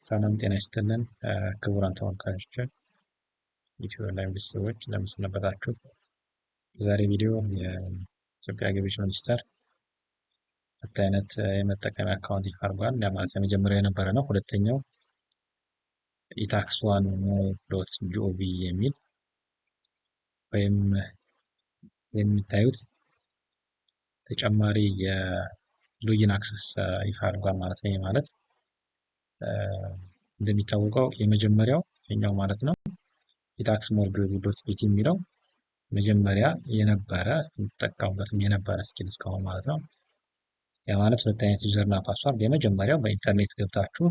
ሰላም ጤና ይስጥልን ክቡራን ተመልካቾች፣ ኢትዮ ላይቭ ቤተሰቦች፣ እንደምን ሰነበታችሁ? በዛሬ ቪዲዮ የኢትዮጵያ ገቢዎች ሚኒስቴር ሁለት አይነት የመጠቀሚያ account ይፋ አድርጓል። ያ ማለት የመጀመሪያው የነበረ ነው። ሁለተኛው etax1.gov የሚል ወይም የሚታዩት ተጨማሪ የ login access ይፋ አድርጓል ማለት ነው። ይህ ማለት እንደሚታወቀው የመጀመሪያው ይሄኛው ማለት ነው፣ etax more gov.et የሚለው መጀመሪያ የነበረ፣ ስንጠቀሙበትም የነበረ skill እስካሁን ማለት ነው። ያ ማለት ሁለት አይነት user እና password፣ የመጀመሪያው በኢንተርኔት ገብታችሁ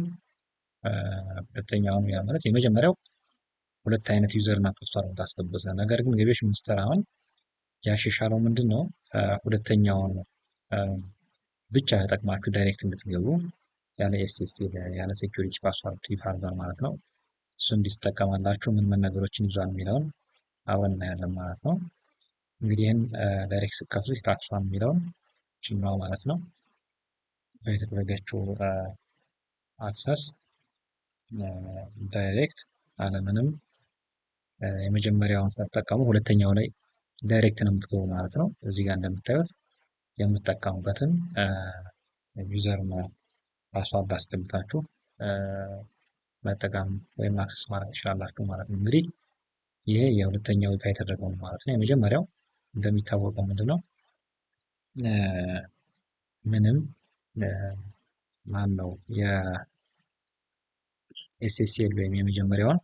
ሁለተኛውን፣ ያ ማለት የመጀመሪያው ሁለት አይነት user እና password የምታስገቡት ነው። ነገር ግን ገቢዎች ሚኒስቴር አሁን ያሻሻለው ምንድን ነው? ሁለተኛውን ብቻ ተጠቅማችሁ direct እንድትገቡ ያለ SSL፣ ያለ security password ይፋ አድርጓል ማለት ነው። እሱ እንዲትጠቀማላችሁ ምን ምን ነገሮችን ይዟል የሚለውን አብረን እናያለን ማለት ነው። እንግዲህ ይህን direct ስትከፍቱት etax one የሚለውን ችኛዋ ማለት ነው የተደረገችው access direct አለምንም የመጀመሪያውን ሳትጠቀሙ ሁለተኛው ላይ direct ነው የምትገቡ ማለት ነው። እዚህ ጋር እንደምታዩት የምትጠቀሙበትን user password አስገብታችሁ መጠቀም ወይም access ማድረግ ትችላላችሁ ማለት ነው። እንግዲህ ይሄ የሁለተኛው ይፋ የተደረገው ማለት ነው። የመጀመሪያው እንደሚታወቀው ምንድነው? ምንም ማን ነው የ SSL ወይም የመጀመሪያውን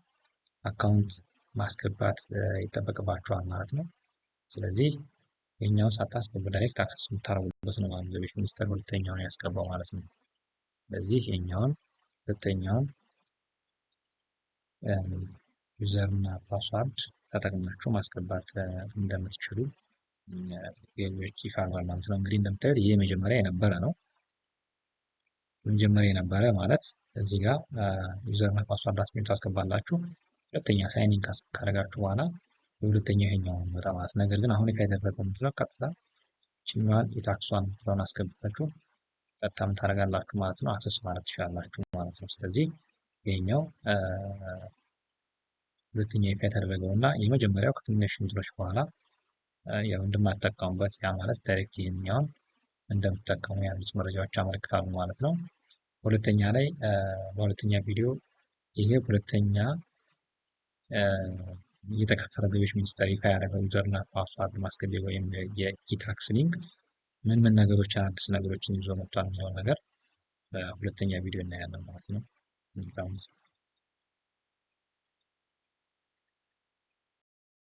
account ማስገባት ይጠበቅባችኋል ማለት ነው። ስለዚህ የኛውን ሳታስገቡ direct access የምታደርጉበት ነው ማለት ነው። ገቢዎች ሚኒስቴር ሁለተኛውን ያስገባው ማለት ነው። ስለዚህ የኛውን ሁለተኛውን user እና password ተጠቅማችሁ ማስገባት እንደምትችሉ ገቢዎች ይፋ አድርጓል ማለት ነው። እንግዲህ እንደምታዩት ይሄ መጀመሪያ የነበረ ነው። መጀመሪያ የነበረ ማለት እዚህ ጋር user እና password ታስገባላችሁ። ሁለተኛ sign in ካደረጋችሁ በኋላ የሁለተኛው ይሄኛው ነው ማለት። ነገር ግን አሁን ይፋ የተደረገው ምንድነው? ቀጥታ ይችኛዋን etax one የምትለውን አስገብታችሁ ቀጥታ ምን ታደርጋላችሁ ማለት ነው፣ access ማለት ትችላላችሁ ማለት ነው። ስለዚህ ይሄኛው ሁለተኛ ይፋ የተደረገው እና የመጀመሪያው ከትንሽ እንትኖች በኋላ ያው እንደማትጠቀሙበት፣ ያ ማለት direct ይሄኛውን እንደምትጠቀሙ ያሉት መረጃዎች ያመለክታሉ ማለት ነው። ሁለተኛ ላይ በሁለተኛ ቪዲዮ ይሄ ሁለተኛ የተከፈተ ገቢዎች ሚኒስቴር ይፋ ያደረገው user እና password ማስገቢያ ወይም የ e-tax link ምን ምን ነገሮችን፣ አዲስ ነገሮችን ይዞ መጥቷል የሚለውን ነገር በሁለተኛ ቪዲዮ እናያለን ማለት ነው።